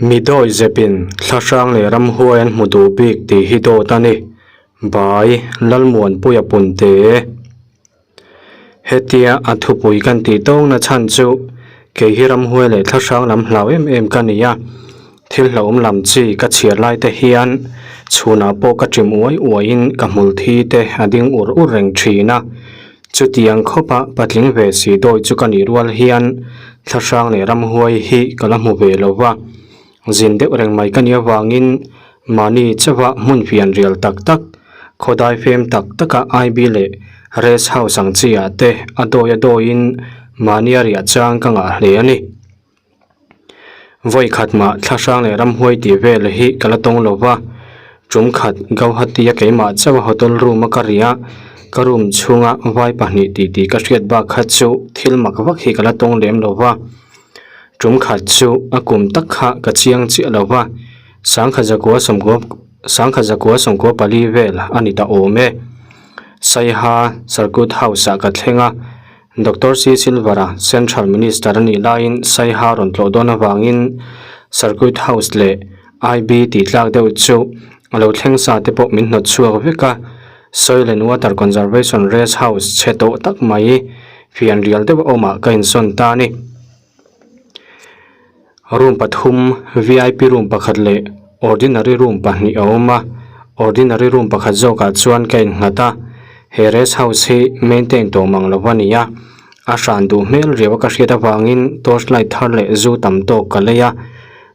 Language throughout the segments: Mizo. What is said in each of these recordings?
Mi dawi zepin thlahrang leh ramhuai an hmu duh bik tih hi dawt a ni. Bai, Lalmuanpuia Punte. Hetia a thupui kan tih tawngna chhan chu kei hi ramhuai leh thlahrang lam hlau em em ka ni a. Thil hlauhawm lam chi ka chhiar lai te hian chhunah pawh ka ṭim uai uaiin ka hmul thi te a ding ur ur reng ṭhin a. Chutiang khawpa patling ve si dawi chu ka nih rual hian thlahrang leh ramhuai hi ka la hmu ve lo va, zin deuh reng mai ka nih avangin mahni chauha hmun fian rial tak tak, khawdai fem tak taka IB leh rest house ang chi ah te a dawi a dawiin mahnia riah chang ka ngah hle a ni. Vawi khat mah thlahrang leh ramhuai tih vel hi ka la tawng lo va, tum khat Gauhati a keimah chauh a hotel room a ka ri a, ka room chhunga vai pahnih tih tih ka hriat bak kha chu thil mak vak hi ka la tawng lem lo va. Tum khat chu a kum tak kha ka chiang chiah lo va, sangkhat zakua sawmkua sangkhat zakua sawmkua pali vel a ni ta awm e. Saiha Circuit House ah ka thleng a. Doctor C Silver-a Central Minister a nih laiin Saiha rawn tlawh dawn avangin Circuit House leh IB tih tlak deuh chu a lo thleng sa te pawh min hnawt chhuak vek a. Soil and Water Conservation Rest House chhe tawh tak mai fian rial deuh a awmah ka insawn ta a ni. Room pathum, vip room pakhat leh ordinary room pahnih a awm a, ordinary room pakhat zawkah chuan ka innghat a, he rest house hi maintain tawh mang lo a ni a, a hran duh hmel riau a ka hriat avangin torch light thar leh zu tam tawk ka lei a,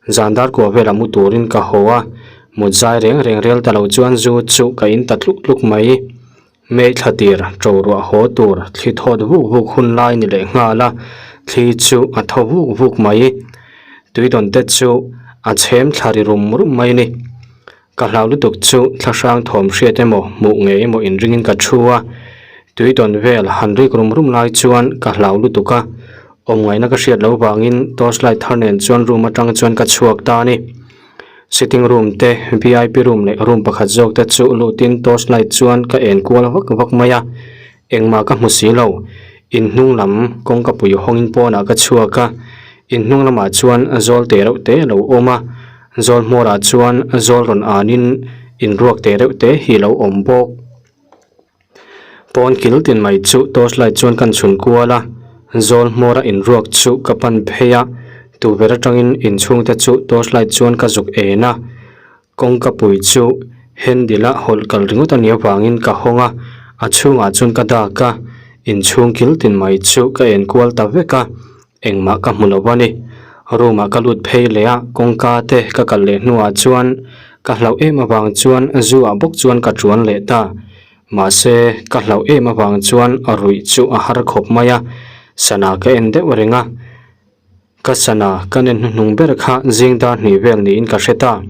zan dar kua velah mu turin ka haw a, mut zai reng reng rel ta lo chuan zu chu ka in ta tluk tluk mai. May thla tir ṭo ruah haw tur thli thawt vuk vuk hun lai ni leh nghal a, thli chu a thaw vuk vuk mai. Tuidawn te chu a chhem thla ri rum rum mai a ni. Ka hlau lutuk chu thlahrang thawm hriat emaw hmuh ngei emaw inringin ka thu a, tuidawn vel han rik rum rum lai chuan ka hlau lutuk a, awmngaihna ka hriat loh vangin torchlight thar nen chuan room atang chuan ka chhuak ta a ni. Sitting room te, vip room leh room pakhat zawk te chu lutin torch light chuan ka en kual vak vak mai a, engmah ka hmu si lo. Inhnung lam kawngka pui hawngin pawnah ka chhuak a, inhnung lamah chuan zawl te reuh te a lo awm a, zawl hmawrah chuan zawl rawn anin inruak te reuh te hi a lo awm bawk. Pawn kil tin mai chu torch light chuan kan chhun kual a, zawl hmawra inruak chu ka pan phei a, tukverh atangin inchhungte chu torch light chuan ka zuk en a, kawngka pui chu handle a hawlh kal ringawt a nih avangin ka hawng a, a chhungah chuan ka dak a, inchhung kil tin mai chu ka en kual ta vek a, Engmah ka hmu lo a ni. Room ah ka lut phei leh a, kawngka te ka kal leh hnuah chuan ka hlauh em avang chuan zu ah bawk chuan ka tuan leh ta. Mahse, ka hlauh em avang chuan a ruih chu a har khawp mai a, sana ka en deuh reng a. Ka sana ka nen hnuhnung ber kha zing dar hnih vel niin ka hre ta.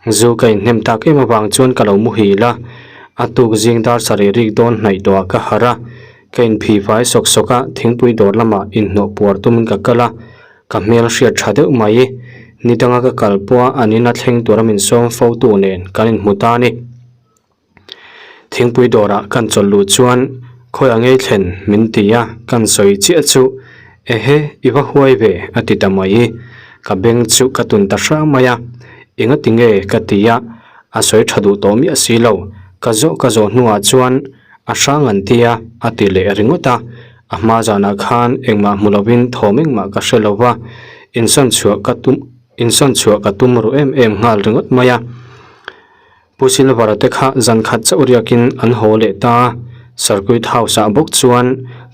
Zu ka inhnem tak em avang chuan ka lo muhil a, a tuk zing dar sarih rik dawn hnaih tawhah ka harh a. Ka inphih fai sawk sawk a, thingpui dawr lamah inhnawh puar tumin ka kal a, ka hmel hriat tha deuh mai. Ni danga ka kal pawha an ina thleng tura min sawm fo tu nen kan inhmu ta a ni. Thingpui dawrah kan chawlh luh chuan khawiah ngei thlen min ti a, kan sawi chiah chu, Ehe, i va huai ve a ti ta mai. Ka beng chu ka tun ta hrang mai a, engati nge ka ti a, a sawi tha duh tawh miah si lo. Ka zawh ka zawh hnuah chuan A hrang an ti a, a ti leh ringawt a. A hma zanah khan engmah hmu lovin thawm engmah ka hre lo va, insawn chhuah ka tum insawn chhuah ka tum ru em em nghal ringawt mai a. Pu Silver-a te kha zan khat chauh riakin an haw leh ta a, Circuit House-ah bawk chuan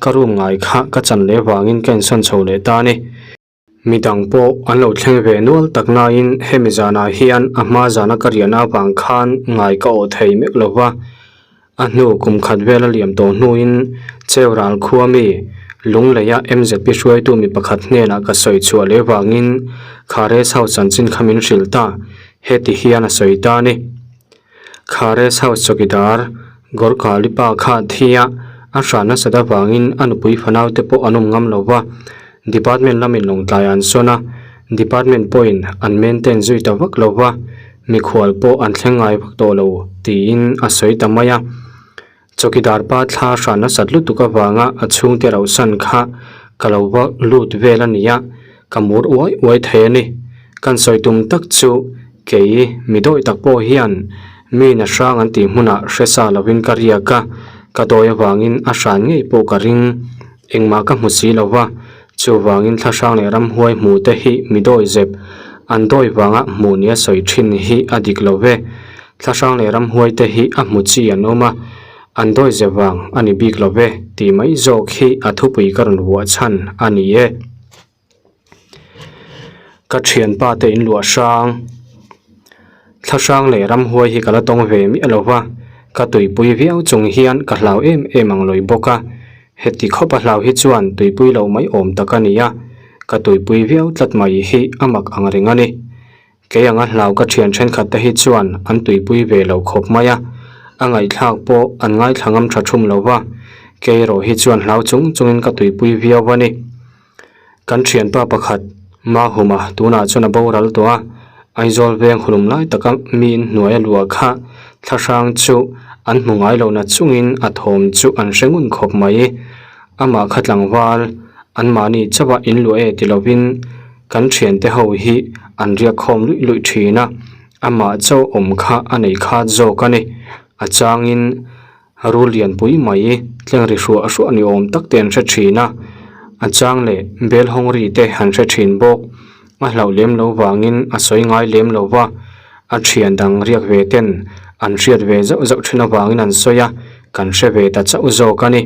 ka room ngai kha ka chan leh vangin ka insawn chho leh ta a ni. Midang pawh an lo thleng ve nual tak nain hemi zanah hian a hma zana ka riahna avang khan ngai ka awh thei meuh lo va. A hnu kum khat vela liam tawh hnuin Cheural khua mi Lungleia MZP hruaitu mi pakhat hnenah ka sawi chhuah leh vangin Khares House chanchin kha min hrilh ta, heti hian a sawi ta a ni. Khares House chawkidar Gorkhali pa kha thi a, a hran nasat avangin a nupui fanau te pawh an awm ngam lo va, Department lamin lawngtlai an sawn a, Department pawhin an maintain zui ta vak lo va, mikhual pawh an thleng ngai vak tawh lo tiin a sawi ta mai a. Chawkidar pa thla hran nasat lutuk avanga a chhungte rauhsan kha ka lo va lut vel a ni a, ka mur uai uai thei a ni. Kan sawi tum tak chu kei mi dawi tak pawh hian mi na hrang an tih hmunah hre sa lovin ka riak a, ka dawi avangin a hran ngei pawh ka ring. Engmah ka hmu si lo va, chuvangin thlahrang leh ramhuai hmu te hi mi dawi zep, an dawi vanga hmuh nia sawi thin hi a dik lo ve. Thlahrang leh ramhuai te hi a hmu chi an awm a, an dawi zep vang a ni bik lo ve tih mai zawk hi a thupui ka rawn vuah chhan a ni e. Ka thianpa te in luah hrang, thlahrang leh ramhuai hi ka la tawng ve miah lo va, ka tuipui viau chung hian ka hlau em em ang lawi bawk a, heti khawp a hlau hi chuan tuipui loh mai awm tak a ni a, ka tuipui viau tlat mai hi a mak ang reng a ni. Kei anga hlau ka thian thenkhat te hi chuan an tuipui ve lo khawp mai a, a ngaihthlak pawh an ngaithla ngam tha thum lo va, kei erawh hi chuan hlau chung chungin ka tuipui viau a ni. Kan thianpa pakhat Mahuma tunah chuan a boral tawh a, Aizawl veng hulum lai taka mi inhnuai a luah kha thlahrang chu an hmu ngai lo na chungin a thawm chu an hre ngun khawp mai. Amah kha tlangval anmahni chauha inluah e ti lovin kan thiante ho hi an riak khawm luih luih thin a, amah chauh awm kha a nei khat zawk a ni. A changin. A rul lianpui mai tleng ri hruah hruah ni awm tak te an hre thin a, a chang leh bel hawng ri te an hre thin bawk. A hlauh lem lo vangin a sawi ngai lem lo va, a thian dang riak ve ten an hriat ve zauh zauh thin avangin an sawi a, kan hre ve ta chauh zawk a ni.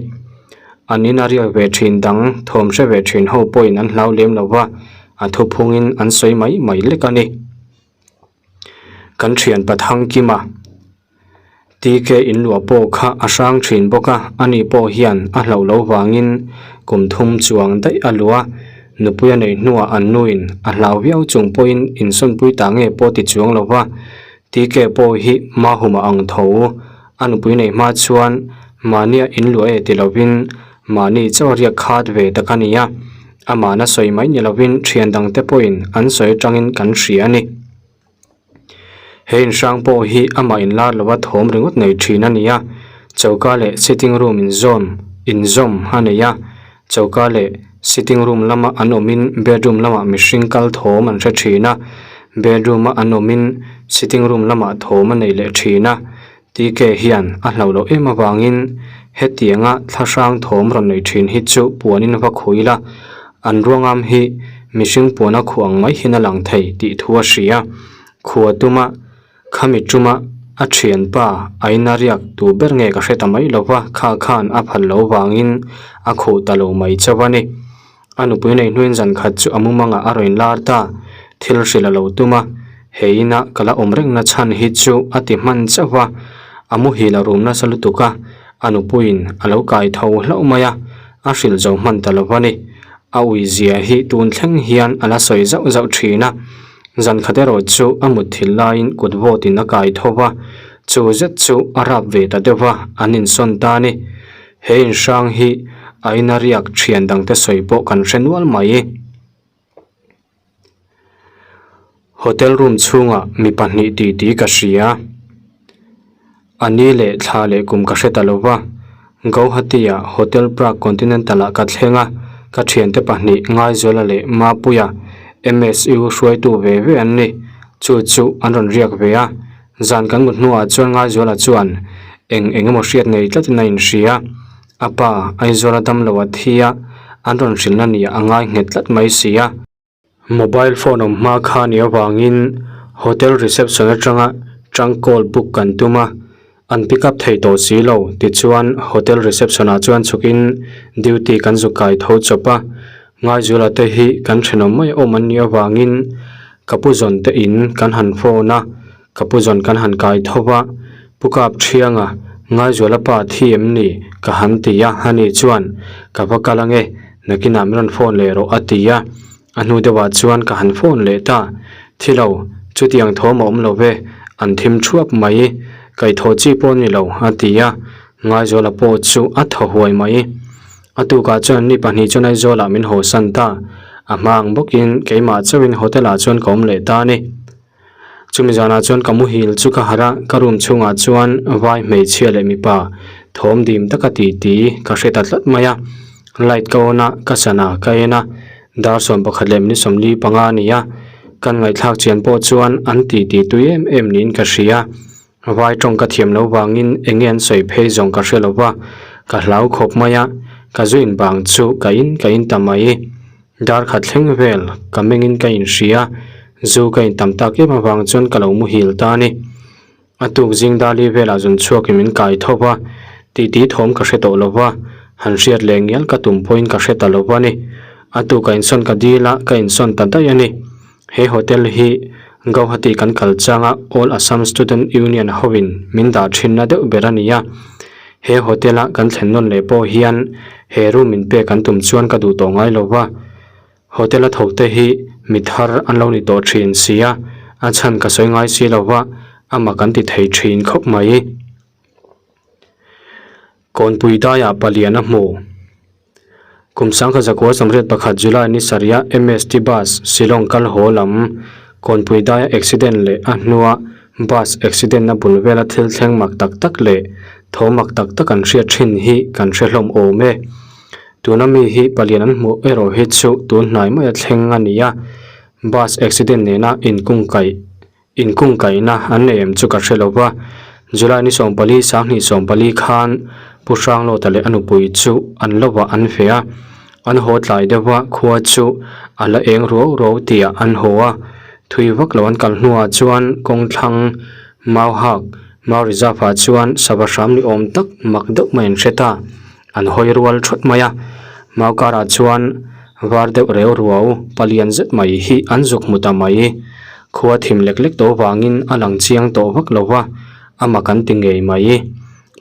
An ina riak ve thin dang thawm hre ve thin ho pawhin an hlau lem lo va, a thuphungin an sawi mai mai lek a ni. Kan thian Pathang Kima. TK inluah pawh kha a hrang thin bawk a, ani pawh hian a hlauh loh vangin kum thum chuang daih a luh a, nupui a neih hnuah an nuin a hlau viau chung pawhin insawnpui ta nge pawh ti chuang lo va, TK pawh hi Mahuma ang tho, a nupui neih hma chuan mahnia inluah e ti lovin mahni chauh a riak khat ve tak a ni a, amahna sawi mai ni lovin thian dangte pawhin an sawi atangin kan hria a ni. He inhrang pawh hi amah inlar lova thawm ringawt nei thin a ni a, choka leh sitting room inzawm inzawm a nei a, choka leh sitting room lama an awmin bedroom lamah mihring kal thawm an hre thin a, bedroom a an awmin sitting room lamah thawm a nei leh thin a, TK hian a hlauh loh em avangin hetianga thlahrang thawm rawn nei thin hi chu puanin va khui la, an ruangam hi mihring puana khuh ang mai hian a lang thei tih thu a hria. Khua tuma khami tuma a thianpa a ina riak tu ber nge ka hre ta mai lo va, kha khan a phal lo vangin a khuh ta lo mai chauh a ni. A nupui nei hnuin zan khat chu a mumangah a rawn lar ta, thil hrilh a lo tum a, he ina ka la awm rengna chhan hi chu a ti hman chauh a, a muhil a rum nasa lutuk a, a nupuiin a lo kai tho hlauh mai a, a hrilh zo hman ta lo va ni. A ui zia hi tun thleng hian a la sawi zauh zauh thin a, zan khat erawh chu a mutthilh laiin kut vawtin a kai tho va, chu zet chu a rap ve ta deuh va, an insawn ta a ni. He inhrang hi a ina riak thian dangte sawi pawh kan hre nual mai. Hotel room chhungah mi pahnih titi ka hria. A ni leh thla leh kum ka hre ta lo va. Gauhati-ah Hotel Prag Continental-ah ka thleng a, ka thiante pahnih Ngaizuala leh Mapuia, MSU hruaitu ve ve an ni. Chu chu an rawn riak ve a. Zan kan mut hnuah chuan Ngaizuala chuan eng eng emaw hriat nei tlatin a inhria. A pa Aizuala damlo a thi a, an rawn hrilhna nia a ngai nghet tlat mai si a. Mobile phone awm hma kha nih avangin hotel reception atanga trunk call book kan tum a, an pick up thei tawh si lo tichuan hotel reception ah chuan chhukin duty kan zuk kai tho chawp a. Ngaizuala te hi kan thenawm mai awm an nih avangin ka pu zawn te in kan han phone a, ka pu zawn kan han kai tho va, Pu Kap Thianga, Ngaizuala pa thi em ni? ka han ti a, ani chuan ka va kal ange, nakinah min rawn phone leh rawh a ti a, a hnu deuhah chuan ka han phone leh ta, thi lo, chutiang thawm a awm lo ve, an thim thuap mai, kaihthawh chi pawh a ni lo a ti a, Ngaizuala pawh chu a thaw huai mai. A tukah chuan ni pahnih chuan Aizawlah min haw san ta. A hma ang bawkin keimah chauhin hotel ah chuan ka awm leh ta a ni. Chumi zanah chuan ka muhil chu ka harh a, ka room chhungah chuan vai hmeichhia leh mipa thawm dim taka ti ti ka hre ta tlat mai a. Light ka on a, ka sana ka en a, dar 11 leh minute 45 a ni a. Kan ngaihthlak chian pawh chuan an titi tui em em niin ka hria. Vai tawng ka thiam lo vangin eng nge an sawi phei zawng ka hre lo va, ka hlau khawp mai a, ka zu in bang chu ka in ka in ta mai. Dar khat thleng vel ka mengin ka inhria, zu ka in tam tak em avang chuan ka lo muhil ta a ni. A tuk zing dali velah zun chhuakin min kai tho va, titi thawm ka hre tawh lo va, han hriat leh ngial ka tum pawhin ka hre ta lo va ni. A tuk a insawn ka dil a, ka insawn ta daih a ni. He hotel hi Gauhati kan kal changa All Assam Student Union hoin min dah thinna deuh ber a ni a. He hotel a kan thlen nawn leh pawh hian he room min pek an tum chuan ka duh tawh ngai lo va. Hotel a thawk te hi mi thar an lo ni tawh thin si a, a chhan ka sawi ngai si lo va, amah kan ti thei thin khawp mai. Kawnpui daiah palian a hmu. Kum sangkhat zakua sawmriat pakhat July ni sarih a MST bus Shillong kal haw lam Kawnpui daia accident leh a hnua bus accident na bul vela thil thleng mak tak tak leh tho mak tak tak an hriat thin hi kan hre hlawm awm e. Tuna mi hi palian an hmuh erawh hi chu tun hnai maia thleng a ni a, bus accident nena inkungkaih Inkungkaihna an nei em chu ka hre lo va, July ni 14 sanghnih 14 khan Pu Hranglawta leh a nupui chu an lovah an ve a, an haw tlai deuh va khua chu a la eng ruau ruau tihah an haw a, thui vak lo an kal hnuah chuan kawngthlang mau hak mau reserve ah chuan sava hram ni awm tak mak deuh mai an hre ta. An hawi rual thawt mai a, mau karah chuan var deuh reu ruau palian zet mai hi an zuk hmu ta mai. Khua thim lek lek tawh vangin a lang chiang tawh vak lo va, a mak an ti ngei mai.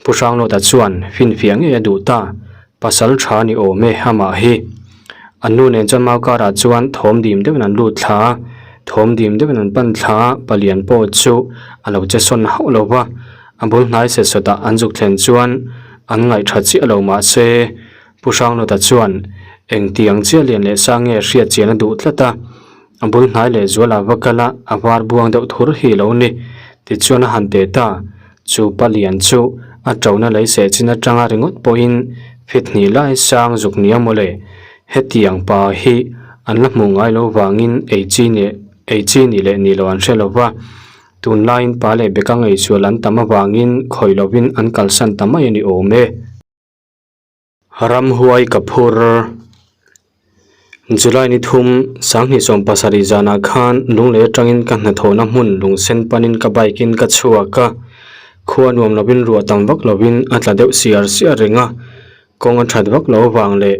Pu Hranglawta chuan finfiah ngei a duh ta, pasal tha ni awm e amah hi. An nu nen chuan mau karah chuan thawm dim deuhin an lut thla a, thawm dim deuhin an pan thla a, palian pawh chu a lo che sawn hauh lo va. A bul hnai set sawtah an zuk thlen chuan an ngaih tha chiah lo mah se, Pu Hranglawta chuan engtiang chiah lian leh sang nge hriat chian a duh tlat a, a bul hnai leh zual a va kal a, a var buang deuh thur hi lo ni. Tichuan a han teh ta, chu pa lian chu a ṭona lei seh chin aṭanga ringawt pawhin fit hnih lai sang zuk nia mawle, hetiang pa hi an la hmuh ngai lo vangin ei chi leh ei chi ni leh ni lo an hre lo va. Tunlaiin pa leh beka ngaihsual an tam avangin khawih lovin an kalsan ta mai a ni awm e. Ramhuai ka phur. July ni thum, sanghnih 70 zanah khan lunglei atangin ka hnathawhna hmun lungsen panin ka bike in ka chhuak a, khua nuam lovin ruah tam vak lovin a tla deuh siar siar reng a, kawng a that vak lo avang leh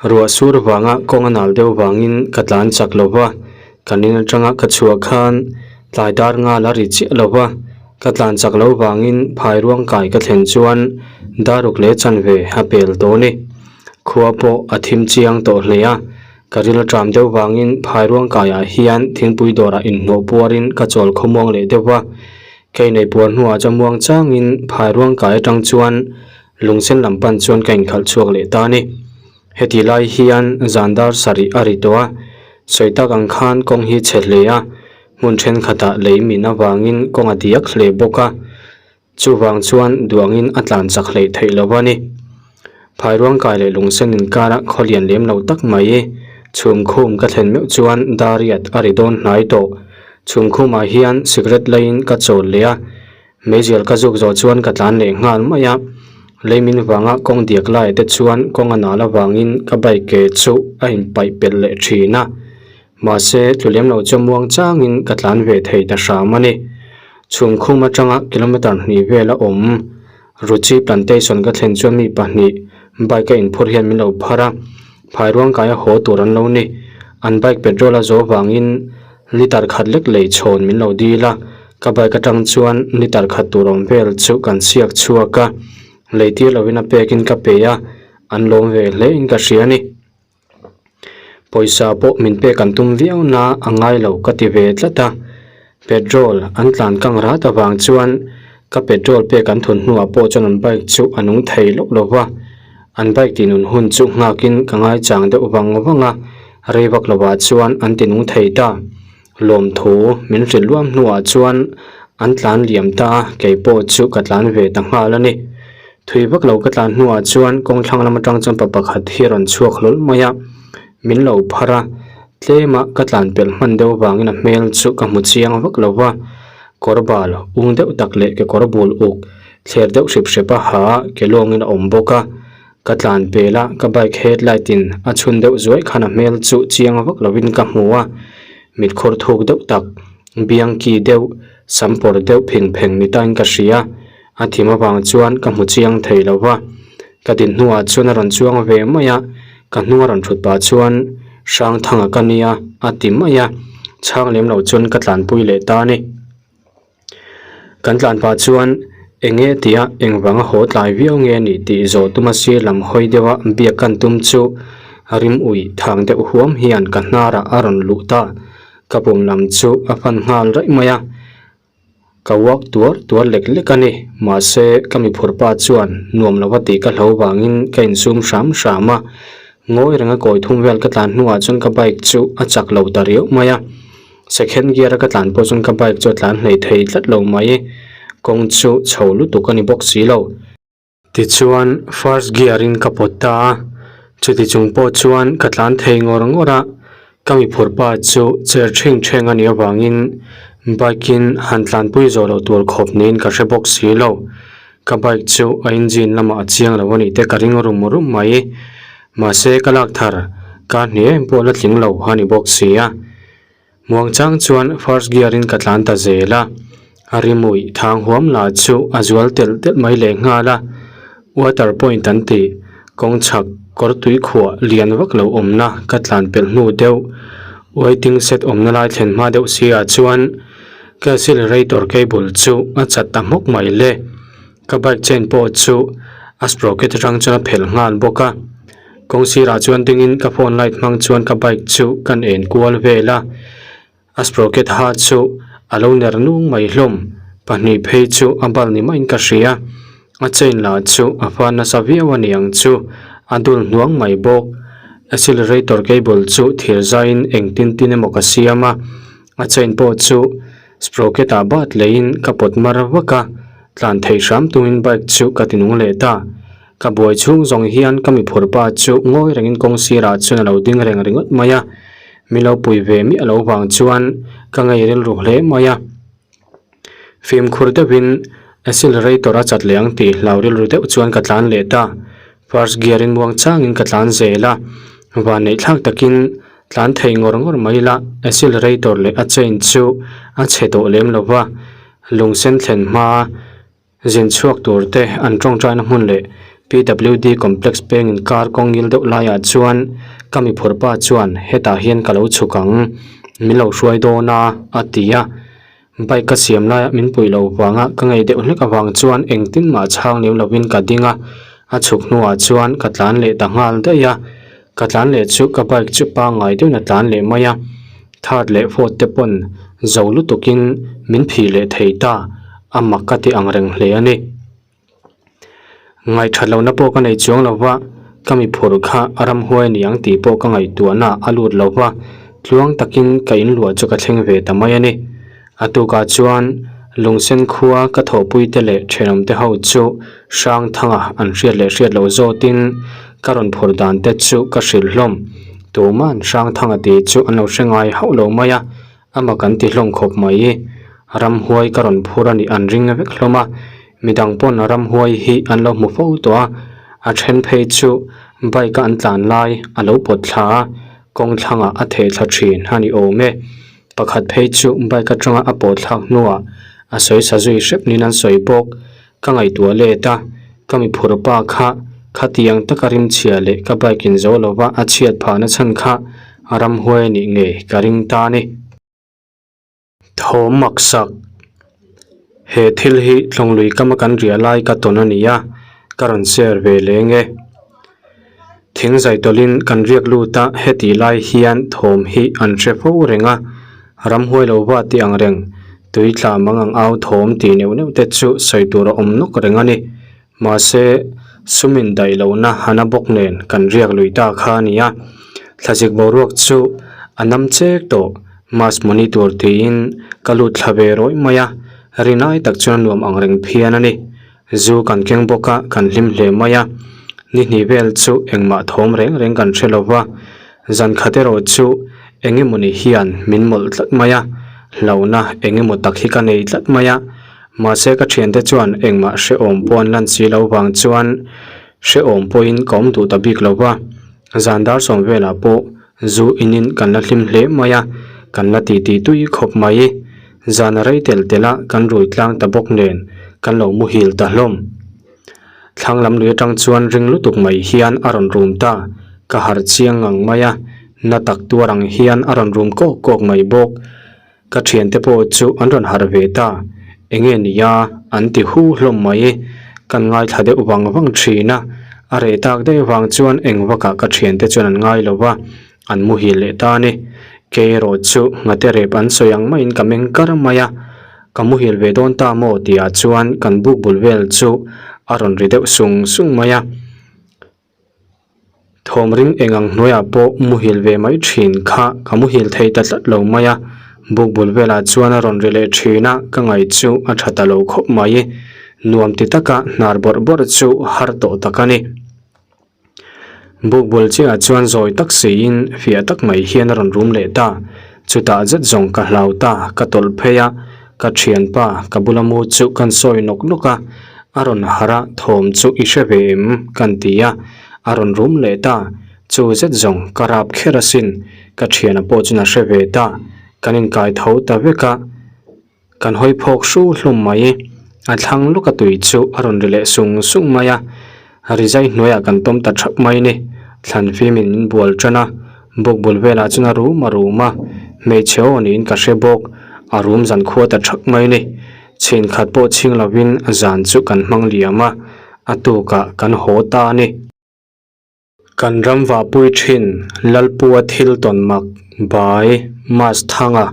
Ruah sur vanga kawng a nal deuh vangin ka tlan chak lo va, kan in atanga ka chhuah khan tlai dar ngal a ri chiah lo va, ka tlan chak lo vangin phai ruang kai ka thlen chuan daruk leh chanve a pel tawh a ni. Khua pawh a thim chiang tawh hle a, ka ril a ṭam deuh vangin phai ruang kaiah hian thingpui dawrah inhnawh puarin ka chawl khawmuang leh deuh va, ka inei puar hnuah chuan muang changin phai ruang kai atang chuan Lungsen lam pan chuan ka inkhalh chhuak leh ta a ni. Heti lai hian zan dar sarih a ri tawh a, sawi tak ang khan kawng hi chhe hle a, hmun thenkhatah lei min avangin kawng a diak hle bawk a, chuvang chuan duangin a tlan chak hleih theih lo a ni. Phairuangkai leh Lungsen inkara khaw lian lem lo tak mai chhumkhum ka thlen meuh chuan dariat a ri dawn hnai tawh. Chhumkhumah hian cigarette laiin ka chawl leh a, Meizial ka zuk zawh chuan ka tlan leh nghal mai a, lei min vanga kawng diak lai te chuan kawng a nal avangin ka bike ke chu a inpaih pelh leh thin a, mahse tlu lem lo chu muang changin ka tlan ve thei ta hram a ni. Chhumkhum atanga kilometer hnih vel a awm Ruchi Plantation ka thlen chuan mi pahnih bike a inphur hian min lo phar a, phairuangkai a haw tur an lo ni. An bike petrol a zawh vangin litre khat lek lei chhawn min lo dil a, Ka bike atang chuan litre khat tur awm vel chu kan chhiak chhuak a, lei tir lovin a pekin ka pe a, an lawm ve hle in ka hria a ni. Pawisa pawh min pek an tum viau na a ngai lo ka ti ve tlat a, petrol an tlan kang rat avang chuan ka petrol pek an thun hnuah pawh chuan an bike chu a nung thei loh lo va, an bike ti nun hun chu nghakin ka ngaichang deuh vang vang a, rei vak lovah chuan an ti nung thei ta. Lawmthu min hrilh luam hnuah chuan an tlan liam ta a, kei pawh chu ka tlan ve ta nghal a ni. Thui vak lo ka tlan hnuah chuan kawng thlang lam atang chuan pa pakhat hi a rawn chhuak hlawl mai a, min lo phar a. Tlema ka tlan pelh hman deuh vangin a hmel chu ka hmu chiang vak lo va, kawr bal ung deuh tak leh kekawr bul uk thler deuh hrep hrep a ha a ke lawngin a awm bawk a. Ka tlan pel a, ka bike headlight in a chhun deuh zuai khan a hmel chu chiang vak lovin ka hmu a, mit khur thuk deuh tak, biang ki deuh, sam pawr deuh phing pheng ni tain ka hria. A thim avang chuan ka hmu chiang thei lo va, ka din hnuah chuan a rawn chuang ve mai a, ka hnung a rawn thut pah chuan Hrangthanga ka nia a ti mai a, chhang lem lo chuan ka tlanpui leh ta a ni. Kan tlan pah chuan eng nge tia engvanga haw tlai viau nge ni tih zawh tuma sir lam hawi deuha biak kan tum chu rim ui thang deuh huam hian ka hnarah a rawn luh ta, ka pum lam chu a fan nghal raih mai a. Ka uak tuar tuar lek lek a ni. Mahse, ka mi phur pa chuan nuam lo va tih ka hlo vangin ka insum hram hram a. Ngawi renga kawi thum vel ka tlan hnuah chuan ka bike chu a chak lo ta riau mai a. Second gear a ka tlan pawh chuan ka bike chu a tlan hlei thei tlat lo mai. Kawng chu chho lutuk a ni bawk si lo. Tichuan first gear in ka pawt ta a, chuti chung pawh chuan ka tlan thei ngawr ngawr a, ka mi phur pa chu chair theng theng a nih avangin bike in han tlanpui zawh loh tur khawp niin ka hre bawk si lo. Ka bike chu a engine lamah a chiang lo a nih te ka ring rum rum mai. Mahse ka lak thar kar hnih em pawh la tling lo a ni bawk si a. Muangchang chuan first gear in ka tlan ta zel a, a rimui thang huam lah chu a zual telh telh mai leh nghal a, water point an tih kawng chhak kawr tui khuah lian vak lo awmna ka tlan pelh hnu deuh waiting shed awmna lai thlen hma deuh si ah chuan ka accelerator cable chu a chat ta hmawk mai le. Ka bike chain pawh chu a sprocket atang chuan a phelh nghal bawk a. Kawng sirah chuan dingin ka phone light hmang chuan ka bike chu kan en kual vel a, a sprocket ha chu a lo ner nung mai hlawm, pahnih phei chu a bal ni maiin ka hria, a chain lah chu a fan nasa viau a niang chu a dul hnuang mai bawk, accelerator cable chu thir zaiin engtin tin emaw ka siam a, a chain pawh chu sprocket ah bat leiin ka pawt mar vak a, tlan thei hram tumin bike chu ka ti nung leh ta. Ka buai chhung zawng hian ka mi phur pa chu ngawi rengin kawng sirah chuan a lo ding reng ringawt mai a, mi lo pui ve miah lo vang chuan ka ngei rilru hle mai a. Fimkhur deuhin accelerator a chat leh ang tih hlau rilru deuh chuan ka tlan leh ta. First gear in muang changin ka tlan zel a, vanneih thlak takin tlan thei ngawr ngawr mai la accelerator leh a chain chu a chhe tawh lem lo va, lungsen thlen hma Zin chhuak tur te an tawngtaina hmun leh PWD complex peng inkar kawng ngil deuh laiah chuan ka mi phur pa chuan hetah hian ka lo chhuk ang, min lo hruai dawn a, a ti a. Bike ka siam laiah min puih loh vanga ka ngei deuh hlek avang chuan engtin mah chhang lem lovin ka ding a, a chhuk hnuah chuan ka tlan leh ta nghal daih a. Ka tlan leh chu ka bike chu pangngai deuhin a tlan leh mai a. Third leh fourth te pawn zo lutukin min phih leh thei ta, a mak ka ti ang reng hle a ni. Ngaihthat lohna pawh ka nei chuang lo va, ka mi phurh kha a ramhuai a ni ang tih pawh ka ngaihtuahna a lut lo va, tluang takin ka inluah chu ka thleng ve ta mai a ni. A tukah chuan Lungsen khua ka thawhpuite leh thenawmte ho chu Hrangthanga an hriat leh hriat loh zawtin ka rawn phur dan te chu ka hrilh hlawm. Tuman Hrangthanga tih chu an lo hre ngai hauh lo mai a, ama kan ti hlawm khawp mai. Ramhuai ka rawn phur a nih an ring vek hlawm a, midang pawn ramhuai hi an lo hmu fo tawh a, a then phei chu bike a an tlan lai a lo pawt thla a, kawng thlangah a theh thla thin a ni awm e. Pakhat phei chu bike atanga a pawh thlak hnuah a sawi sa zui hrep niin an sawi bawk. Ka ngaihtuah let a, ka mi phur pa kha khatiang taka rimchhia leh ka bike in zo lova a chhiat phahna chhan kha a ramhuai a nih ngei ka ring ta a ni. Thawm maksak, He thil hi tlawnglui kama kan riah lai ka tawn a ni a, ka rawn share ve leng e. Thing zai tawlhin kan riak lut a, hetih lai hian thawm hi an hre fo reng a, ramhuai lo va tih ang reng, tui tla mang ang au thawm tih neuh neuh te chu sawi tur a awm nawk reng a ni. Mahse, sum in daih lohna hana bawk nen kan riak lui ta kha a ni a, thlazik boruak chu a nam chek tawh, mask monitor tiin ka lut thla ve rawih mai a, rinai tak chuan a nuam ang reng phian a ni. Zu kan keng bawk a, kan hlim hle mai a. Ni hnih vel chu engmah thawm reng reng kan hre lo va. Zan khat erawh chu Eng emawni hian min mawlh tlat mai a, hlauhna eng emaw tak hi ka nei tlat mai a. Mahse ka thiante chuan engmah hrehawm pawh an lan si lo vang chuan hrehawm pawhin ka awm duh ta bik lo va. Zan dar sawm velah pawh zu inin kan la hlim hle mai a, kan la titi tui khawp mai. Zan a rei tel tel a, kan rui tlang ta bawk nen kan lo muhil ta hlawm. Thlang lam lui atang chuan ring lutuk mai hian a rawn rum ta, ka harh chiang ngang mai a, na tak tuar ang hian a rawn rum kawk kawk mai bawk. Ka thiante pawh chu an rawn harh ve ta, enge nia an ti hu hlawm mai, kan ngaithla deuh vang vang thin a, a reh tak daih vang chuan eng vakah ka thiante chuan an ngai lo va, an muhil leh ta a ni. Kei erawh chu nghate rep an sawi ang maiin ka meng kar mai a, Ka muhil ve dawn ta maw tihah chuan kan buk bul vel chu a rawn ri deuh sung sung mai a. Thawm ring eng ang hnuaiah pawh muhil ve mai thin kha ka muhil thei ta tlat lo mai a. Buk bul velah chuan a rawn ri leh thin a, ka ngaih chu a tha ta lo khawp mai. Nuam ti taka hnar bawrh bawrh chu har tawh tak a ni. Buk bul chiahah chuan zawi tak siin fiah tak mai hian a rawn rum leh ta. Chutah zet zawng ka hlau ta, ka tawlh phei a, ka thianpa ka bula mu chu kan sawi nawk nawk a, a rawn harh a, thawm chu i hre ve em? kan ti a, a rawn rum leh ta. Chu zet zawng ka rap kher asin, ka thiana pawh chuan a hre ve ta, kan inkai tho ta vek a. Kan hawi phawk hru hlum mai. A thlang lawk a tui chu a rawn ri leh sung sung mai a, rizai hnuaiah kan tawm ta thap mai ni. Thlan fimin min bual tan a, buk bul velah chuan a rum a rum a, hmeichhe aw niin ka hre bawk, a rum zan khua ta thap mai ni. Chhin khat pawh chhing lovin zan chu kan hmang liam a, a tukah kan haw ta a ni. Kan ram vahpui thin Lalpua thil tawn mak bai Mas Thanga.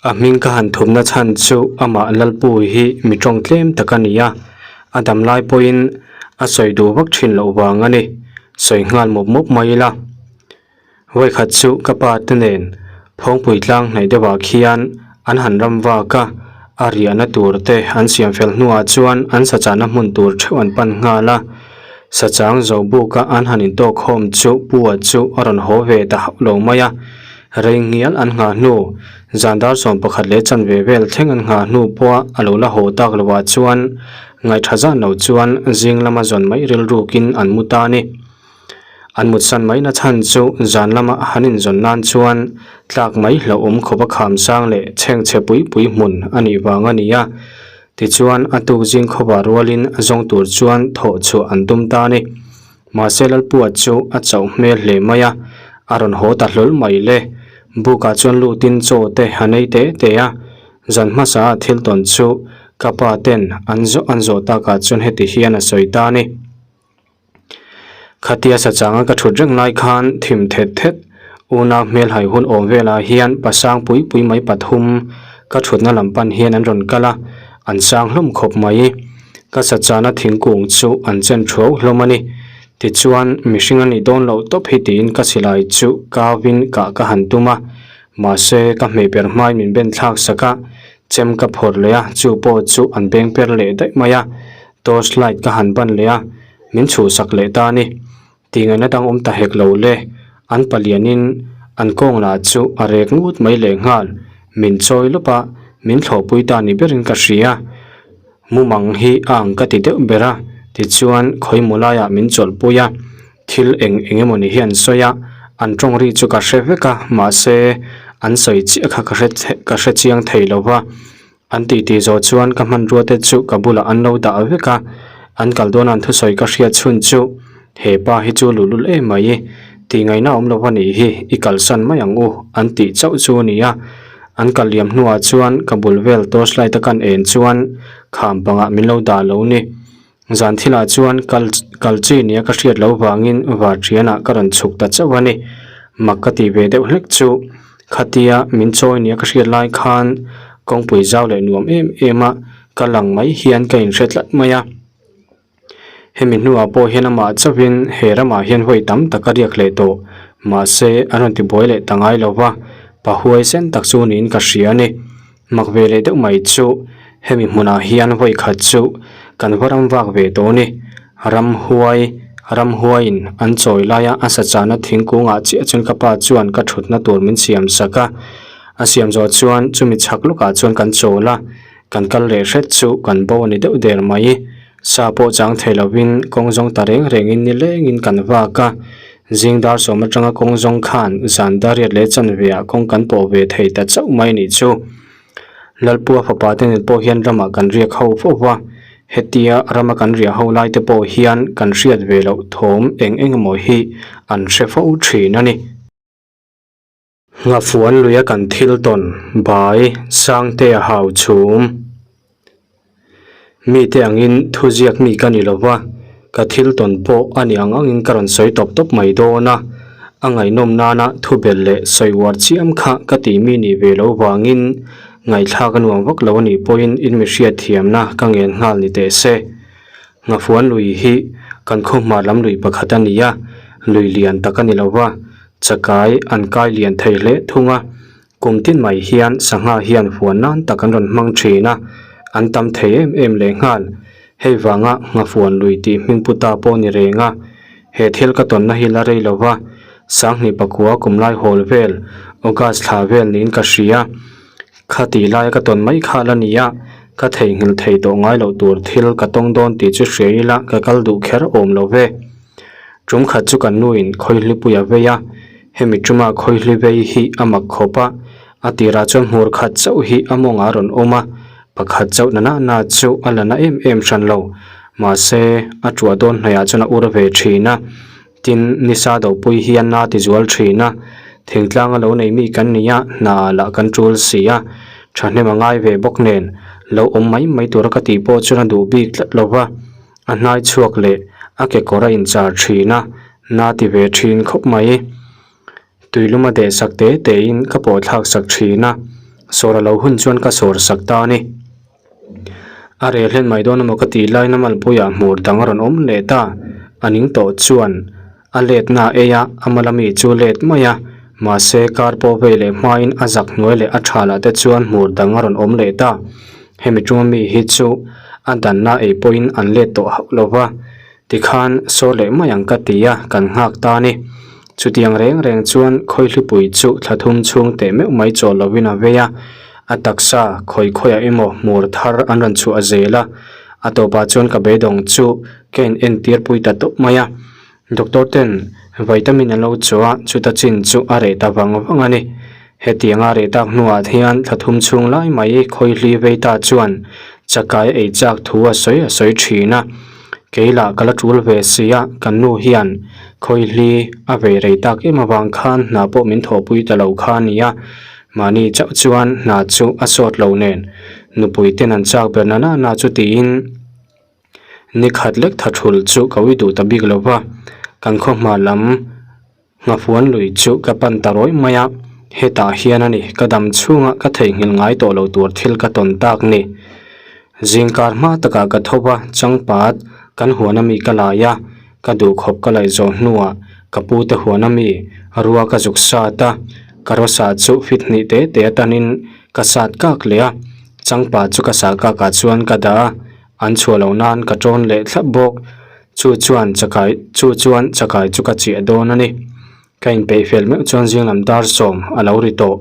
A hming ka han thupna chhan chu amah Lalpu hi mi tawng tlem tak a ni a, a dam lai pawhin a sawi duh vak thin loh vang a ni, sawi nghal mawp mawp mai ila. Vawikhat chu ka pa te nen Phawngpui tlang hnaih deuhah khian an han ram vak a, a riahna tur te an siam fel hnuah chuan an sachahna hmun tur theuh an pan nghal a. Sachang zo buka an han intawk khawm chu Pua chu a rawn haw ve ta hauh lo mai a, rei ngial an nghah hnu, zan dar 11 leh chanve vel thleng an nghah hnu pawha a lo la haw tak lovah chuan ngaihṭha zan lo chuan zing lama zawn mai rilrukin an mu ta a ni. An mutsan mai na chhan chu zan lama han inzawn nan chuan tlak mai hlauhawm khawp a kham sang leh chhengchhe pui pui hmun a nih vang a ni a. Tichuan a tuk zing khawpah rualin zawng tur chuan thawh chhuah an tum ta a ni. Mahse Lalpua chu a chauh hmel hle mai a, a rawn haw ta hlawl mai le. Bukah chuan lutin chaw te a nei te te a, zan hmasa a thil tawn chu ka pa ten an zawh an zawh takah chuan heti hian a sawi ta a ni. Khatia sachanga ka thut reng lai khan thim thet thet unau hmel hai hun awm velah hian pasang pui pui mai pathum ka thutna lam pan hian an rawn kal a, an sang hlawm khawp mai. Ka sachana thingkung chu an chen thuau hlawm a ni. Tichuan mihring a nih dawn loh tawp hi tiin ka silai chu kau in kah ka han tum a, mahse ka hmeh per hmain min ben thlak sak a, chem ka phawrh leh a, chu pawh chu an beng per leh daih mai a. Torch light ka han ban leh a, min chhuhsak leh ta a ni. Tihngaihna dang awm ta hek lo le, an palianin an kawng lah chu a rek ngut mai leh nghal, min chawi lawp a, min thlawhpui ta ni berin ka hria. Mumang hi a ang ka ti deuh ber a, tichuan khawimaw laiah min chawlhpui a, thil eng eng emaw ni hi an sawi a, an tawng ri chu ka hre vek a, mahse an sawi chiah kha ka hre ka hre chiang thei lo va. An titi zawh chuan ka hmanrua te chu ka bulah an lo dah vek a, an kal dawn an thusawi ka hriat chhun chu he pa hi chu luhlul em mai, tih ngaihna awm lo a nih hi, i kalsan mai ang u an tih chauh chu a ni a. An kal liam hnuah chuan ka bul vel torch light a kan en chuan kham pangah min lo dah lo ni. Zan thilah chuan kal kal chi nia ka hriat loh vangin varṭianah ka rawn chhuk ta chauh a ni. Mak ka tih ve deuh hlek chu khatia min chawi nia ka hriat lai khan kawngpui zau leh nuam em em a ka lang mai hian ka inhre tlat mai a. Hemi hnuah pawh hian amah chauhin he ramah hian vawi tam tak a riak leh tawh. Mahse an rawn tibuai leh ta ngai lo va, pa huaisen tak chu niin ka hria a ni. Mak ve leh deuh mai chu hemi hmunah hian vawi khat chu kan va ram vak ve tawh a ni. Ramhuai Ramhuaiin an chawi laia a sa chahna thingkungah chiah chuan ka pa chuan ka thutna tur min siam sak a. A siam zawh chuan chumi chhak lawkah chuan kan chawl a, kan kal leh hret chu kan bo a ni deuh der mai. Sa pawh chang thei lovin kawng zawng ta reng rengin nilengin kan vak a, zing dar sawm atanga kawng zawng khan zan dariat leh chanve ah kawng kan pawh ve thei ta chauh mai nih chu. Lalpua fapa te nen pawh hian ramah kan riak ho fo va, hetia rama kan riah ho lai te pawh hian kan hriat ve loh thawm eng eng emaw hi an hre fo thin a ni. Nghafuan luia kan thil tawn bai Sangtea hau chhum. Mite angin thuziak mi ka ni lo va, ka thil tawn pawh a ni ang angin ka rawn sawi tawp tawp mai dawn a. A ngaihnawm nana thu belh leh sawi uar chiam kha ka tih mi nih ve lo vangin ngaihthlak a nuam vak lo a nih pawhin in mi hriatthiamna ka ngen nghal ni teh se. Nghafuan lui hi kan khaw hmar lam lui pakhat a ni a, lui lian tak a ni lo va, Chakai an kai lian thei hle thung a, kum tin mai hian sangha hian huan nan tak an rawn hmang thin a, an tam thei em em leh nghal. Hei vanga nghafuan lui tih hming pu ta pawh ni reng a, he thil ka tawnna hi la rei lo va, Sanghnih pakua kum lai hawl vel, August thla vel niin ka hria. Kha tih laia ka tawn mai kha la ni a, ka theihnghilh thei tawh ngai loh tur thil ka tawng dawn tih chu hria ila ka kal duh kher awm lo ve. Tum khat chu kan nuin khawihlipui a vei a, hemi tuma khawihli vei hi a mak khawp a, a tirah chuan hmur khat chauh hi a mawngah a rawn awm a, pakhat chauh na na na chu a la na em em hran lo, mahse a tuah dawn hnaihah chuan a ur ve thin a, tin nisa dopui hian na ti zual thin a, thingtlang a lo nei mi kan ni a, hna lah kan tul si a, thahnem a ngai ve bawk nen lo awm mai mai tura ka tih pawh chuan a duh bik tlat lo va. A hnai chhuak leh a kekawr a inchar thin a, na ti ve thin khawp mai. Tuilum a deh sak te te in ka pawh thlak sak thin a, sawr a lo hun chuan ka sawr sak ta a ni. A reh hlen mai dawn emaw ka tih laiin a malpuiah hmur dang a rawn awm leh ta, a ning tawh chuan a letna a ei a, a mala mi chu let mai a, mahse kar pawh vei leh hmain a zak hnuai leh a tha lah te chuan hmur dang a rawn awm leh ta. Hemi tuma mi hi chu a danna ei pawhin an let tawh hauh lo va, tikhan saw leh mai ang ka ti a, kan nghak ta a ni. Chutiang reng reng chuan Khawihlipui chu thla thum chhung teh meuh mai chawl lovin a vei a, a taksa khawi khawiah emaw hmur thar an rawn chhuah zel a, a tawpah chuan ka beidawng chu ka in entir pui ta tawp mai a. Doctor ten vitamin an lo chaw a, chuta chin chu a reh ta vang vang a ni. Hetiang a reh tak hnuah hian thla thum chhung lai mai khawihli vei ta chuan chakai ei chak thu a sawi a sawi thin a. Kei lah ka la tul ve si a, kan nu hian khawihli a vei rei tak em avang khan hna pawh min thawhpui ta lo kha a ni a. Mahni chauh chuan hna chu a sawt lo nen nupui ten an chak ber na na na chu tiin, Ni khat lek tha thul chu ka ui duh ta bik lo va, kan khaw hma lam nghafuan lui chu ka pan ta rawih mai a, hetah hian a ni ka dam chhunga ka theihnghilh ngai tawh lo tur thil ka tawn tak ni. Zingkar hma takah ka tho va, changpat kan huan ami ka lai a, ka duhkhawp ka laih zawh hnuah ka pu te huan ami rua ka zuk sat a, ka rawsa chu fit hnih te te atanin ka sat kak leh a, changpat chu ka sah kakah chuan ka dah a. An chhuah loh nan ka tawn leh thlap bawk. Chu chuan chakai chu chuan chakai chu ka chiah dawn a ni. Ka inpeih fel meuh chuan zinglam dar sawm a lo ri tawh.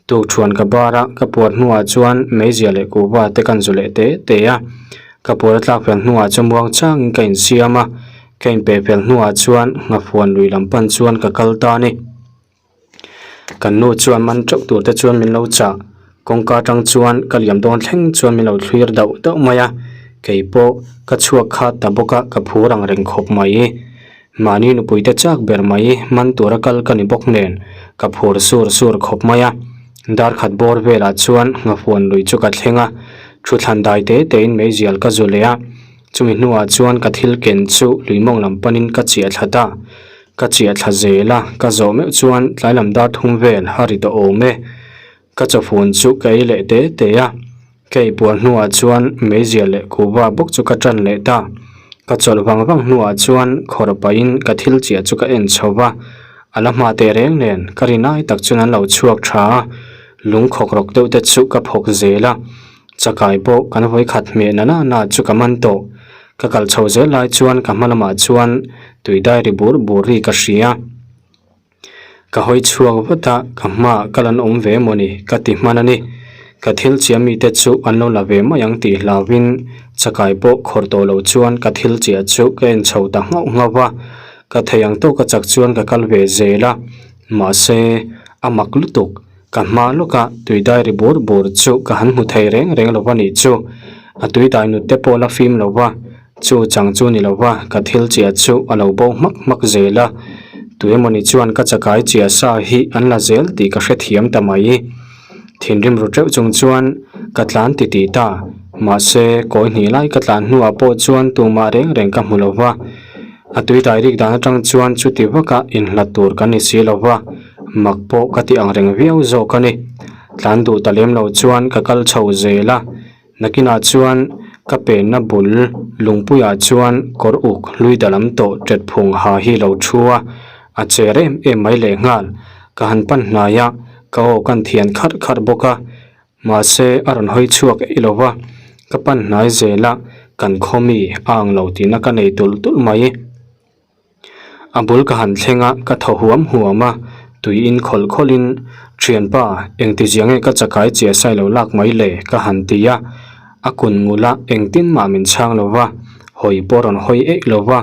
Tukṭhuan ka bar a, ka puar hnuah chuan meizia leh kuhva te kan zu leh te te a. Ka puar a tlak fel hnuah chuan muang changin ka insiam a, ka inpeih fel hnuah chuan nghafuan lui lam pan chuan ka kal ta a ni. Kan nu chuan man teuh tur te chuan min lo chah, kawngka atang chuan ka liam dawn thleng chuan min lo thlir dauh dauh mai a, kei pawh ka chhuak khat ta bawk a, ka phur ang reng khawp mai. Mahni nupui te chak ber mai man tura kal ka ni bawk nen ka phur sur sur khawp mai a, dar khat bawr velah chuan nghafuan lui chu ka thleng a, thuthlan dai te tein meizial ka zu leh a, chumi hnuah chuan ka thil ken chu lui mawng lam panin ka chiah thla ta. Ka chiah thla zel a, ka zawh meuh chuan tlai lam dar thum vel a ri tawh awm e. Ka chawfun chu ka ei leh te te a, ka ei puar hnuah chuan meizia leh kuhva bawk chu ka tan leh ta. Ka chawlh vang vang hnuah chuan khawr pahin ka thil chiah chu ka en chho va, a la hma teh reng nen ka rin ai tak chuan an lo chhuak tha a, lung khawk rawk deuh te chu ka phawk zel a, chakai pawh kan vawikhat hmeh na na na chu ka man tawh. Ka kal chho zel lai chuan ka hma lamah chuan tui dai ri bur bur ri ka hria. Ka hawi chhuak vat a, ka hmaah kal an awm ve emaw ni ka ti hman a ni. Ka thil chiah mite chu an lo la ve mai ang tih hlauhin chakai pawh khawrh tawh lo chuan ka thil chiah chu ka en chho ta nghauh nghauh a. Ka thei ang tawka chak chuan ka kal ve zel a, mahse a mak lutuk. Ka hma lawka tui dai ri bur bur chu ka han hmu thei reng reng lo va nih chu. A tui dai nut te pawh la fim lo va, chu chang chu ni lo va, ka thil chiah chu a lo bo hmak hmak zel a. Tuemawni chuan ka chakai chiah sa hi an la zel tih ka hrethiam ta mai. Thinrim ru teuh chung chuan ka tlan ti tih ta. Mahse, kawi hnih lai ka tlan hnuah pawh chuan tumah reng reng ka hmu lo va. A tui dai rik dan atang chuan chuti vaka inhlat tur kan ni si lo va, mak pawh ka ti ang reng viau zawk a ni. Tlan duh ta lem lo chuan ka kal chho zel a, nakinah chuan ka penna bul lungpuiah chuan kawr uk hlui dalam tawh ṭet phung ha hi lo thu a, a cher em em mai lehnghal. Ka han pan hnai a, ka aw kan thian kharh kharh bawk a. Mahse, a rawn hawi chhuak eih lo va, ka pan hnai zel a, kan khaw mi a ang lo tihna ka nei tulh tulh mai. A bul ka han thleng a, ka thaw huam huam a, tui in khawlh khawlh in, Thianpa, engtizia nge ka chakai chiah sai lo lak mai le? ka han ti a, a kun ngul a, engtin mah min chhang lo va, hawi pawh a rawn hawi eih lo va,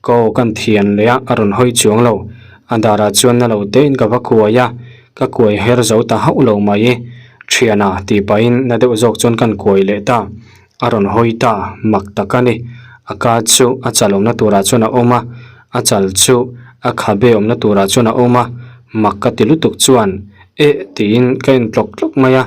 ka aw kan thian leh a, a rawn hawi chuang lo. A darah chuan na lo tein ka va kuai a, Ka kuai her zo ta hauh lo mai. Thiana tih pahin na deuh zawk chuan kan kuai leh ta. A rawn hawi ta, mak tak a ni. A ka chu a chal awmna turah chuan a awm a, a chal chu a khabe awmna turah chuan a awm a, mak ka ti lutuk chuan eh tiin ka en tlawk tlawk mai a.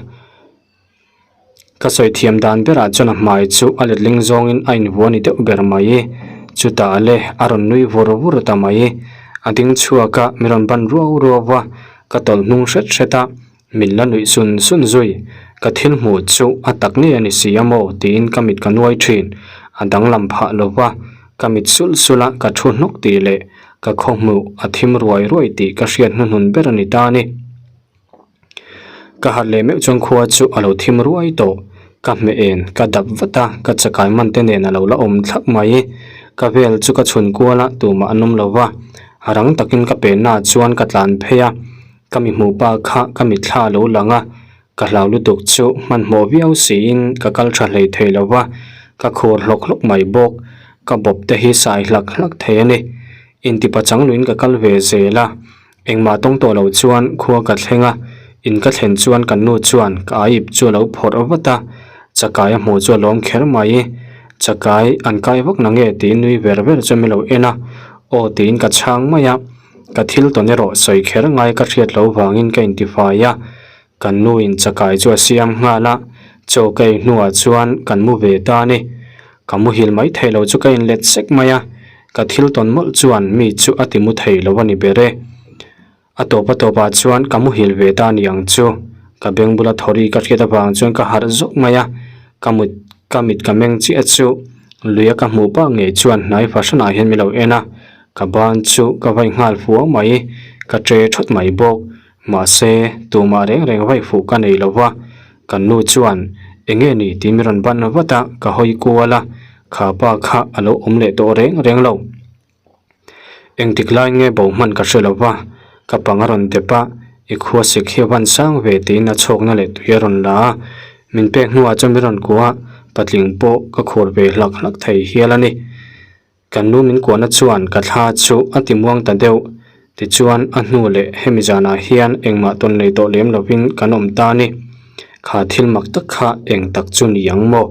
Ka sawi thiam dan berah chuan a hmai chu a letling zawngin a invuah ni deuh ber mai. Chutah le a rawn nui vur vur ta mai. A ding chhuak a, min rawn ban ruau ruau va, ka tawlh hnung hret hret a, min la nuih sun sun zui. Ka thil hmuh chu a tak ngei a ni si a maw tiin ka mit ka nuai thin. A danglam phah lo va, ka mit sulh sulh a, ka thu hnawk tih leh ka khaw hmuh a thim ruai ruai tih ka hriat hnuhnun ber a ni ta a ni. Ka harh leh meuh chuan khua chu a lo thim ruai tawh. Ka hmeh en, ka dap vat a, ka chakai man te nen a lo la awm thlap mai. Ka vel chu ka chhun kual a, tumah an awm lo va. A rang takin ka penna ah chuan ka tlan phei a, ka mi hmuh pa kha ka mitthla a lo lang a, ka hlau lutuk chu hmanhmawh viau siin ka kal tha hlei thei lo va, ka khur hlawk hlawk mai bawk. Ka bawp te hi sai hlak hlak thei a ni. Intipachang luin ka kal ve zel a. Engmah tawng tawh lo chuan khua ka thleng a, in ka thlen chuan kan nu chuan ka aip chu a lo phawrh vat a, chakai a hmuh chu a lawm kher mai. Chakai an kai vak na nge tiin nui ver ver chuan min lo en a, aw tiin ka chhang mai a, ka thil tawn erawh sawi kher ngai ka hriat loh vangin ka intifai a, kan nu in chakai chu a siam nghal a, chaw ka ei hnuah chuan kan mu ve ta a ni. Ka muhil mai thei lo chu ka inlet sek mai a, ka thil tawn mawlh chuan mi chu a ti mu thei lo a ni ber e. A tawp a tawpah chuan ka muhil ve ta ni ang chu. Ka beng bula thawri ka hriat avang chuan ka harh zawk mai a, ka mut ka mit ka meng chiah chu luia ka hmuh pah ngei chuan hnai fahranah hian min lo en a, ka ban chu ka vai nghal fuau mai, ka tre thawt mai bawk. Mahse, tumah reng reng vaih fuh ka nei lo va, kan nu chuan eng nge ni tih min rawn ban vat a, ka hawi kual a, kha pa kha a lo awm leh tawh reng reng lo. Engtik lai nge bo hman ka hre lo va, ka pang a rawn dep a, i khua sik hi a van sang ve tiin a chhawkna leh tui a rawn la a, min pek hnuah chuan min rawn kuah a, patling pawh ka khur ve hlak hlak thei hial a ni. Kan nu min kuahna chuan ka thla chu a ti muang ta deuh. Tichuan a hnu leh hemi zanah hian engmah tawn nei tawh lem lovin kan awm ta a ni. Kha thil mak tak kha eng tak chu ni ang maw?